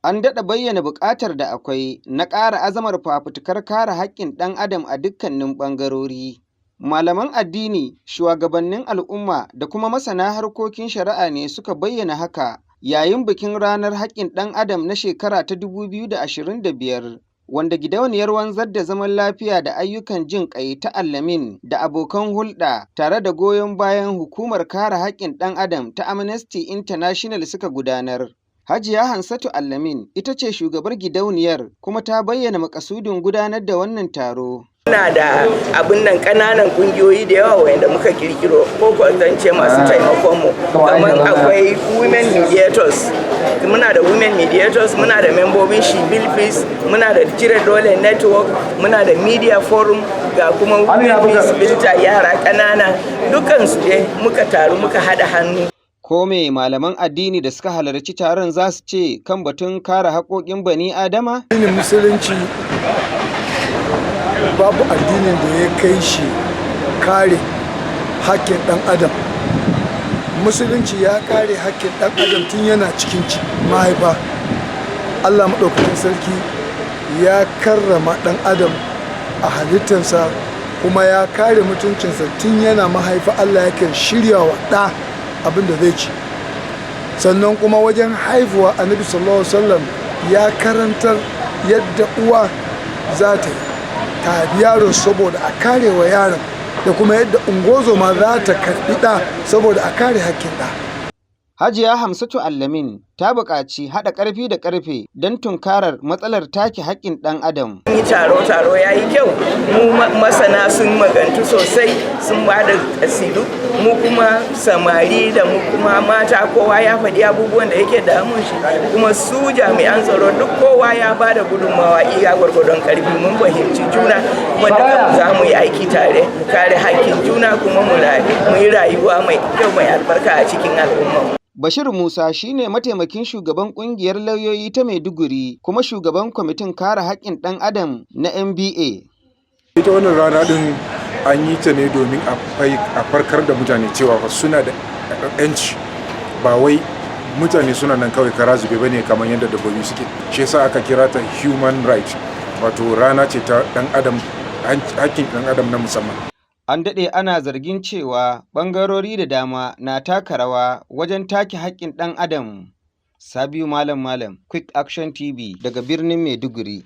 An daɗa bayyana buƙatar da akwai na ƙara azamar fafutukar kare haƙƙin ɗan adam a dukkanin ɓangarori. Malaman addini, shugabannin al'umma da kuma masana harkokin shari'a ne suka bayyana haka yayin bikin Ranar Haƙƙin Ɗan Adam na shekara ta 2025, wanda Gidauniyar Wanzar da Zaman Lafiya da Ayyukan Jin Ƙai ta Allamin da abokan hulɗa tare da goyon bayan Hukumar Kare Haƙƙin Ɗan Adam ta Amnesty International suka gudanar. Hajiya Hansatu Allamin ita ce shugabar gidauniyar, kuma ta bayyana maƙasudin gudanar da wannan taro. Muna da abin nan, ƙananan ƙungiyoyi da yawa wanda muka kirkiro, ko ce masu taimakon mu, kamar akwai women mediators, muna da women mediators, muna da membobin She Build Peace, muna da Cire Dole Network, muna da Media Forum, ga kuma Women Peace Builder, yara ƙanana, dukansu dai muka taru muka haɗa hannu. Ko me malaman addini da suka halarci taron za su ce kan batun kare haƙƙoƙin bani Adama? Addinin Musulunci, babu addinin da ya kai shi kare hakkin ɗan adam. Musulunci ya kare hakkin ɗan adam tun yana cikin mahaifa. Allah Maɗaukakin Sarki ya karrama ɗan adam a halittarsa, kuma ya kare mutuncinsa tun yana mahaifa. Allah yakan shirya wa ɗa abin da zai ci. Sannan kuma wajen haifuwa, Annabi sallallahu alaihi wasallam ya karantar yadda uwa za ta yi ta haifi yaro saboda a kare wa yaron, da kuma yadda ungozoma za ta karbi ɗa saboda a kare hakkin ɗa. Hajiya Hamsatu Allamin ta buƙaci haɗa ƙarfi da ƙarfe don tunkarar matsalar take haƙƙin ɗan adam. Yi taro, taro ya yi kyau. Mu masana sun magantu sosai, sun ba da kasidu. Mu kuma samari da mu kuma mata, kowa ya faɗi abubuwan da yake damun shi. Kuma su jami'an tsaro, duk kowa ya ba da gudunmawa iya gwargwadon ƙarfi. Mun fahimci juna, kuma duka za mu yi aiki tare mu kare haƙƙin juna, kuma mu yi rayuwa mai kyau, mai albarka a cikin al'umma. Bashir Musa shi ne mataimakin shugaban ƙungiyar lauyoyi ta Maiduguri, kuma shugaban kwamitin kare haƙƙin ɗan adam na NBA. Ita wannan rana din an yi ta ne domin a farkar da mutane cewa suna da 'yanci, ba wai mutane suna nan kawai kara zube bane kamar yadda dabbobi suke. Shi yasa aka kira ta human right, wato rana ce ta dan adam, hakkin dan adam na musamman. An daɗe ana zargin cewa ɓangarori da dama na taka rawa wajen take haƙƙin ɗan adam. Sabiu Malam Malam, Quick Action TV, daga birnin Maiduguri.